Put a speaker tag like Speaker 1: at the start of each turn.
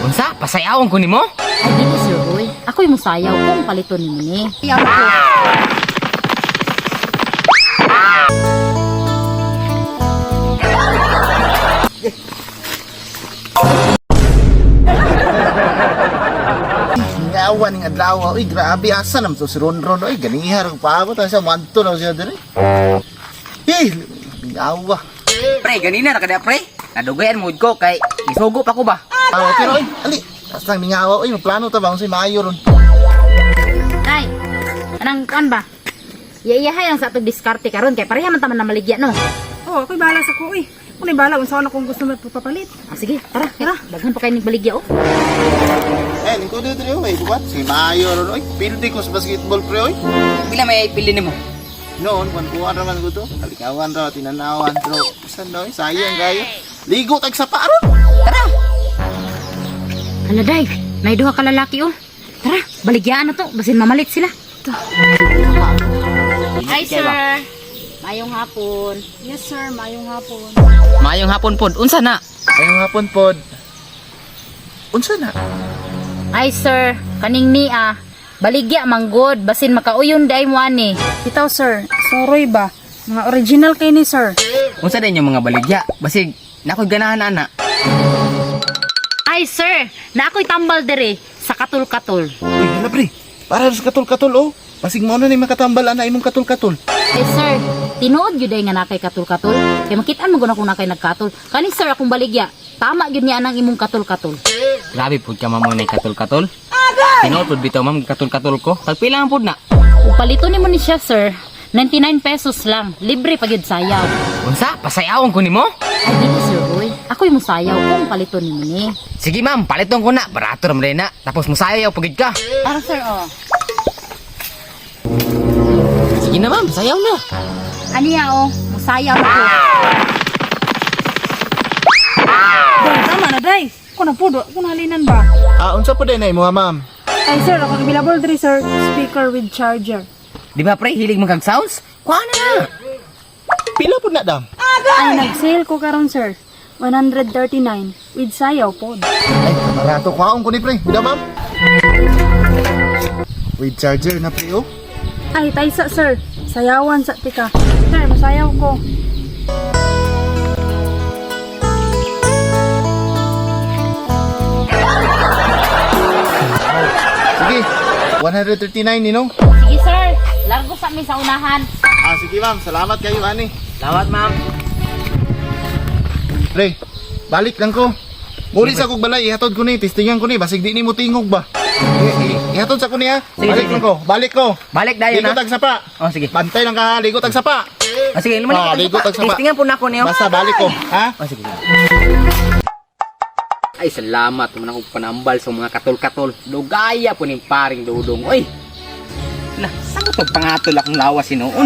Speaker 1: Unsa? Pasayawon ko nimo?
Speaker 2: Ay, dili sir, oy. Ako'y musayaw kung paliton nimo ni. Ayaw ko.
Speaker 3: Ngawa ning adlaw, oy, grabe, asa naman to si Ronron, oy, ganiha ra paabot sa manto na siya diri. Eh, ngawa.
Speaker 1: Pre, ganina ra kada pre. Nadugayan mo ko kay isugo pa ko ba?
Speaker 3: Ah, pero oy, ali. Asa nang mingawa, oy, magplano ta ba unsay maayo ron?
Speaker 2: Ay, anang kuan ba? Iyayahay ang sa atong diskarte karon kay pareha man ta man na maligya no.
Speaker 4: Oh, ako'y bahala sa ko, uy. Kung bahala, unsa na kung gusto mo papalit.
Speaker 2: Ah, sige, tara. Tara. Daghan pa kayo ning baligya oh.
Speaker 3: Eh, lingkod diri oy, bubat si maayo ron, oy. Pildi ko sa basketball pre, oy.
Speaker 1: Pila may pili nimo?
Speaker 3: Noon, kuan ra man ko to. Kalikawan ra, tinanawan, pero bisan oy, sayang kayo. Ligo tag sapa ron.
Speaker 1: Tara.
Speaker 2: Hala day, may duha ka lalaki oh. Tara, baligyaan na to basin mamalit sila. Hi sir. Mayong hapon.
Speaker 4: Yes, sir. Mayong hapon.
Speaker 1: Maayong hapon pod. Unsa na?
Speaker 3: Ayong hapon pod. Unsa na?
Speaker 2: Ay sir, kaning niya. Baligya manggod basin makauyon day mo ani.
Speaker 4: Itaw, sir. Soroy ba? Mga original kay ni, sir.
Speaker 1: Unsa din yung mga baligya? Basig nakoy ganahan ana.
Speaker 2: Ay sir, na ako'y tambal dere sa katul-katul.
Speaker 3: Uy, hala pre. Para sa katul-katul oh. Basig mo na ni makatambal ana imong katul-katul.
Speaker 2: Ay sir, tinuod gyud ay nga nakay katul-katul. Kay makitaan mo gud akong nakay nagkatul. Kani sir akong baligya, tama gyud niya anang imong katul-katul.
Speaker 1: Grabe pod ka ma'am nay katul-katul. Tinuod pod bitaw ma'am katul-katul ko. Tagpila man pod na?
Speaker 2: Kung palito nimo ni siya sir, 99 pesos lang, libre pa gyud sayaw.
Speaker 1: Unsa? Pasayawon ko nimo?
Speaker 2: Ay dili sir, oy. Ako'y musayaw kung palito nimo ni.
Speaker 1: Sige ma'am, paliton ko na. Barato ra man na. Tapos musayaw pagid ka.
Speaker 2: Para sir oh.
Speaker 1: Sige na ma'am, sayaw na.
Speaker 2: Aniya oh, musayaw ko.
Speaker 4: Day, tama na, day. Ako na po, do. Ako na halinan ba?
Speaker 3: Ah, unsa po din na imo ma'am?
Speaker 4: Ay, sir. Ako available diri, sir. Speaker with charger.
Speaker 1: Di ba pre, hilig man kag sounds? Kuha na na.
Speaker 3: Pila po na dam?
Speaker 4: Ay, nag-sale ko karon, sir. 139 with sayaw po.
Speaker 3: Ay, barato kwaon ko ni pre. Bida ma'am. With charger na pre oh.
Speaker 4: Ay, taysa, sir. Sayawan sa tika. Sir, masayaw ko.
Speaker 3: Sige, 139 nino.
Speaker 2: Sige sir, largo sa amin sa unahan.
Speaker 3: Ah, sige ma'am, salamat kayo ani.
Speaker 1: Salamat ma'am.
Speaker 3: Pre, balik lang ko. Muli sa kog balay, ihatod ko ni, testingan ko ni, basig di ni mo tingog ba. Ihatod sa ko niya.
Speaker 1: Sige,
Speaker 3: Balik
Speaker 1: sige.
Speaker 3: lang ko, balik ko.
Speaker 1: Balik dayon
Speaker 3: Ligo
Speaker 1: na.
Speaker 3: tag sapa.
Speaker 1: Oh sige.
Speaker 3: Bantay lang ka, ha? Ligo tag sapa.
Speaker 1: Ah, sige, lumalit
Speaker 3: Ah, ligo tag sapa.
Speaker 1: Testingan po na ako niyo.
Speaker 3: Basta balik ko, ha?
Speaker 1: Oh, sige, sige. Ay, salamat naman akong panambal sa mga katol-katol. Lugaya po ning paring dudong. Oy! La, saan ko to pangatol akong lawas sinuon?